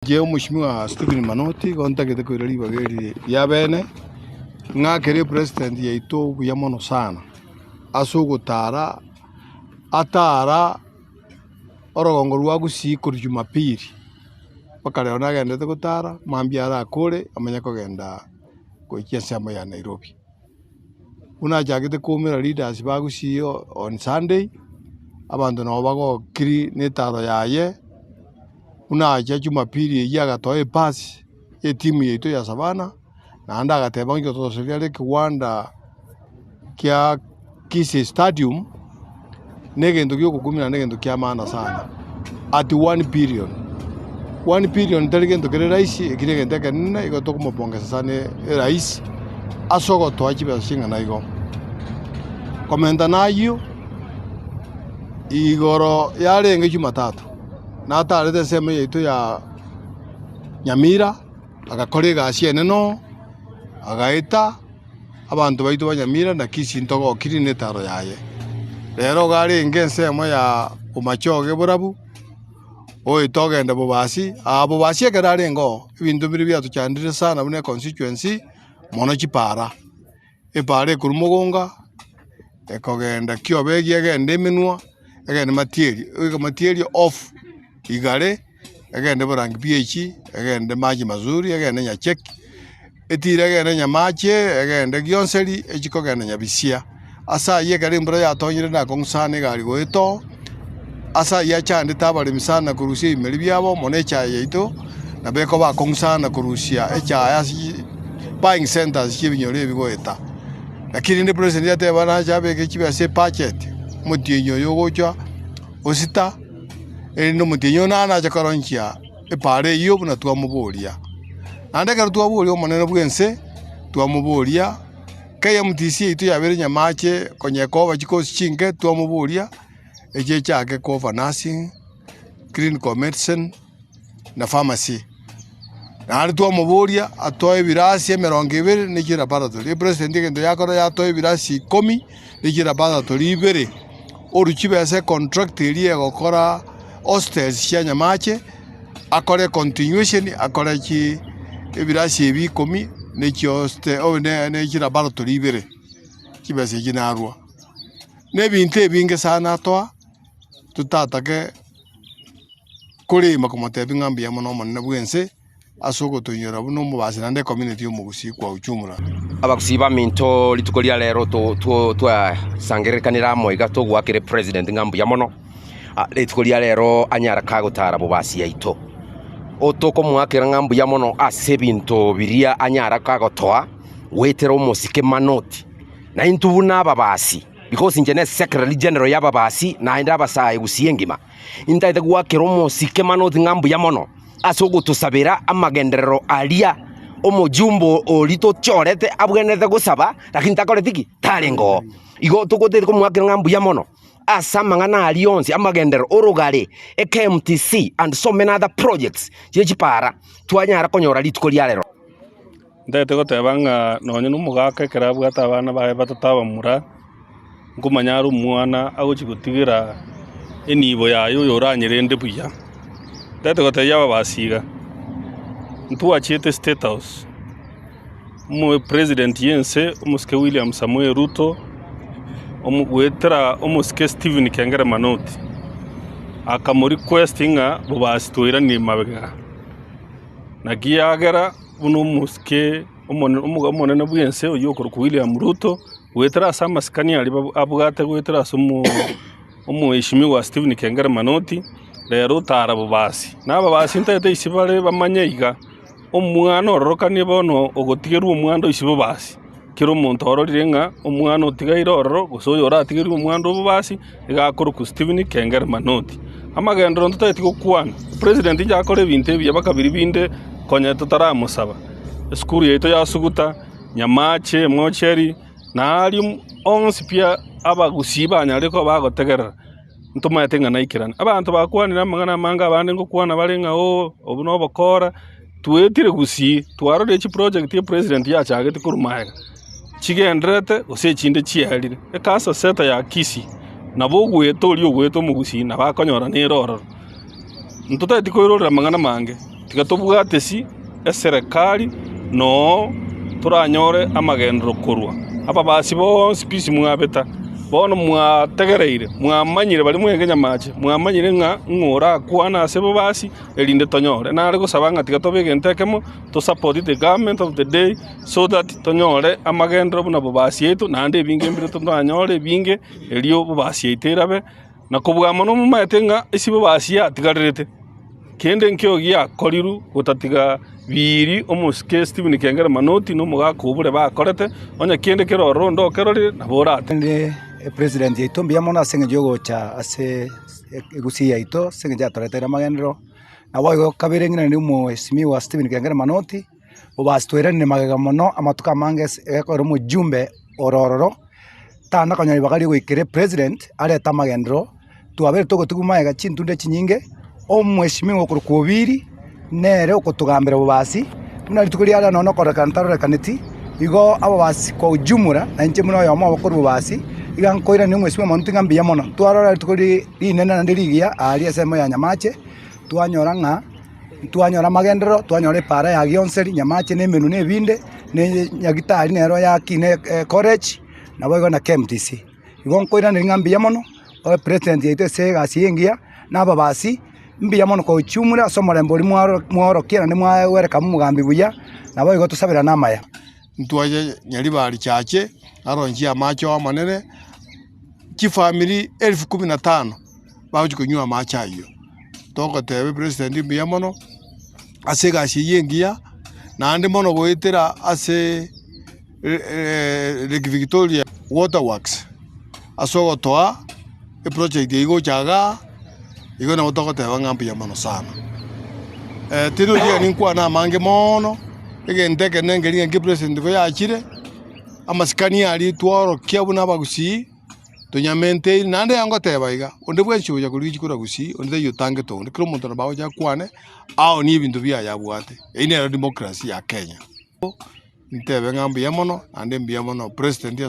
Inche Omweshimiwa Stephen Manoti igo ntagete koira ribaga eri ria bene, ng'akere epresident yaito buya mono sana, ase ogotara atara orogongo rwa Gusii korwa jumapili, mpaka rero nagenderete gotara, mambia arakore amanye kogenda gochia ensemo ya Nairobi. Buna achagete koumera leaders ba Gusii on Sunday, abanto nabo bagokiri na etaro yaye. Buna acha Jumapili eyio agatoa epasi y'etimu yaito ya Savannah, naende agateba ng'a totoseria are ekewanda kia Kisii Stadium, na egento gia ogokumia naende egento kia maana sana, at one billion. One billion tari gento kere rahisi, ekio na egento ekenene igo tokomopongesa sana erais ase ogotoa chibesa ching'ana igo. Komenta na ayio, igoro yarenge jumatatu. Nataarete ensemo yaito ya Nyamira, agakora egasi enene oo, agaeta abanto baito ba Nyamira na Kisii ntogokiri na etaro yaye. Rero iga arenge ensemo ya Bomachoge Borabu, oete ogenda Bobasi, aa Bobasi ekero arenge oo, ebinto biria biatochandire sana buna econstituency, mono chipara. Epaara ekorwa mogonga, ekogenda kiobegi egende emenwa, egende matieri, oike matieri off igare, egende borangi PH, egende maji mazuri, egende nyacheki, etira egende nyamache, egende gionseri, echi kogenda nyabisia. Ase ayio ekero embura yatonyire nakong'u sana egari goeta oo. Ase ayio achandete abaremi sana korusia ebimeri biabo, mono echae yaito, nabo ekoba akong'u sana korusia echae ase chi buying centers chi'ebinyoro ebi goeta. Lakini rende president yateba nache abeke chibesa ebudget, omotienyi oyo ogocha osita, erinde omotienyi oyo naye nache koronchia epaara eyio buna twamoboria. Naende ekero twaboria omonene bwa ense, twamoboria, KMTC yaito yabeire nyamache konya ekoba chikosi chinke, twamoboria. Echi echake koba nursing, clinical medicine na pharmacy. Naende twamoboria atoe ebirasi emerongo ebere ne chilaboratory. Epresident egento yakora yatoa ebirasi ikomi ne chilaboratory ibere, orwe chibesa econtract eria egokora hostels chia Nyamache, akore continuation akore chi ebirasi ebi ikomi ne chihostel ne chilaboratory ibere, chibesa echio narwa. Na ebinto ebinge sana atoa, totatake korema komotebia ng'a mbuya mono Omonene bw'ense ase ogotoinyora buna omobasi naende ecommunity y'omogusii kwa ujumla. Abagusii baminto rituko ria rero twasangererekanire amo iga togoakera president ng'a mbuya mono, rituko ria rero anyare kagotara bobasi yaito. Otokomoakera ng'a mbuya mono ase ebinto biria anyare kagotoa goetera omosike manoti. Na intwe buna ababasi, because inche ne secretary general y'ababasi naende abasae gusii engima, intagete goakera omosike manoti ng'a mbuya mono ase ogotosabera amagenderero aria omojumbe oria tochorete abwenerete gosaba lakini takoreti ki? Tarenge oo. Igo togotete komoakera ng'a mbuya mono ase amang'ana aria onsi, amagenderero, orogare, eKMTC and so many other projects chie chipara twanyara konyora rituko ria rero. Ntagete goteba ng'a nonye na omogaka ekero abwate abana baye batato abamura, nkomanya are omwana agochia gotigera enibo yaye oyo oranyerende buya. Ntagete gotebia ababasi iga, ntwachiete state house, omo president ya ense omosike William Samoei Ruto, omo goetera omosike Stephen Kengere Manoti, akamo request ng'a bobasi toiranie mabega. Naki yagera buna omosike omonene bw'ense oyio okorokwa William Ruto, goetera ase amasikani aria abwate goetera ase omoeshimiwa Stephen Kengere Manoti, rero otara bobasi. Na ababasi ntagete ase bare bamanye iga, omwana ororokanie bono ogotigerwa omwando ase bobasi. Kera omonto ororire ng'a omwana otigaire ororo, gose oyo oratigerwe omwando obobasi, nigo akorokwa Stephen Kengere Manoti. Amagenderero ntotageti gokwana, president inche akore ebinto ebiya mpaka biria binde konya totaramosaba. Esukuru yaito ya Suguta, Nyamache, Mocheri, na aria onsi pi abagusii banyarire koba bagotegerera, ntomaete ng'a naikerane. Abanto bakwanire amang'ana amange abande ngokwana bare ng'a ooh obo na obokora. Twetire gusii, twarorire chiproject epresident yachagete korwa magega, chigendererete gose echinde chiarire. Ekansa seta ya Kisii, nabo ogweta oria ogwete omogusii nabo akonyora nere ororo. Ntotageti koirorera amang'ana amange. Tiga tobwatesi eserekari noo toranyore amagenderero korwa. Ababasi bonsi pi simwabeta, bono mwategereire, mwamanyire baria mwenge nyamache, mwamanyire ng'a ng'o orakwane ase bobasi erinde tonyore. Nare gosaba ng'a tiga tobe egento ekemo, to support the government of the day so that tonyore amagenderero buna bobasi yaito, naende ebinge mbire toranyore ebinge erio bobasi yaito erabe. Na kobua mono momaete ng'a ase bobasi yatigarerete, kende nkio giakorirwe gotatiga biiri omosike Stephen Kengere Manoti na omogaka obure bakorete, onye kende kere ororo onde okerorire, nabo orate. Rende epresident yaito mbuya mono ase eng'encho yogocha ase egusii yaito ase eng'encho yatoreteire amagenderero, naboigo kabere ng'a nende omwesimigwa Stephen Kengere Manoti, obasi tweranire magega mono amatuko amange ase egekora omojumbe ore ororo. Tana konyora ribaga rigoikera epresident arete amagenderero, twabeire togotigwa magega chintunda chinyinge, omweshimiwa okorokwa Obiri nere okotogambera bobasi, buna rituko ria rero nonya okorekana tarorekaneti, igo ababasi kwa ujumla na inche buna oyomo obo korwa bobasi, iga nkoirania omweshimiwa omonto ng'a mbuya mono. Twarora rituko rinene naende rigiya aaria ensemo ya Nyamache, twanyora ng'a. Twanyora amagenderero, twanyora epaara ya Gionseri, Nyamache na emenwa na ebinde, na Nyagitari nero yakina ecollege, naboigo na KMTC. Igo nkoiraneria ng'a mbuya mono, obe president yaito ase egasi eye engiya, na ababasi, mbuya mono kochumura ase omorembe oria mwaro mwaorokia naende mwawereka omogambi buya, naboigo tosaberane amaya. Ntwaye Nyaribari Chache, aronchie amache oo amanene, chifamiri elfu kumi na tano bagochia konywa amache ayio. Togoteba epresident mbuya mono, ase egasi eyio engiya, naende mono goetera ase Lake Victoria water works, ase ogotoa eproject eyio gocha igaa, igo nabo togoteba ng'a mbuya mono sana. Tirochia ninkwane amange moono, egento ekenene nkeria ng'a epresident koyachire, amasikani aria tworokia buna abagusii. Tonyamenteiri, naende aya ngoteba iga, onde bwensi ogocha korigia chikura gusii, onde taiyo otangete onde, kera omonto nabo agocha akwane, aonie ebinto biaye abwate. Eyio nero democracy ya Kenya. Ntebe ng'a mbuya mono, naende mbuya mono president ase.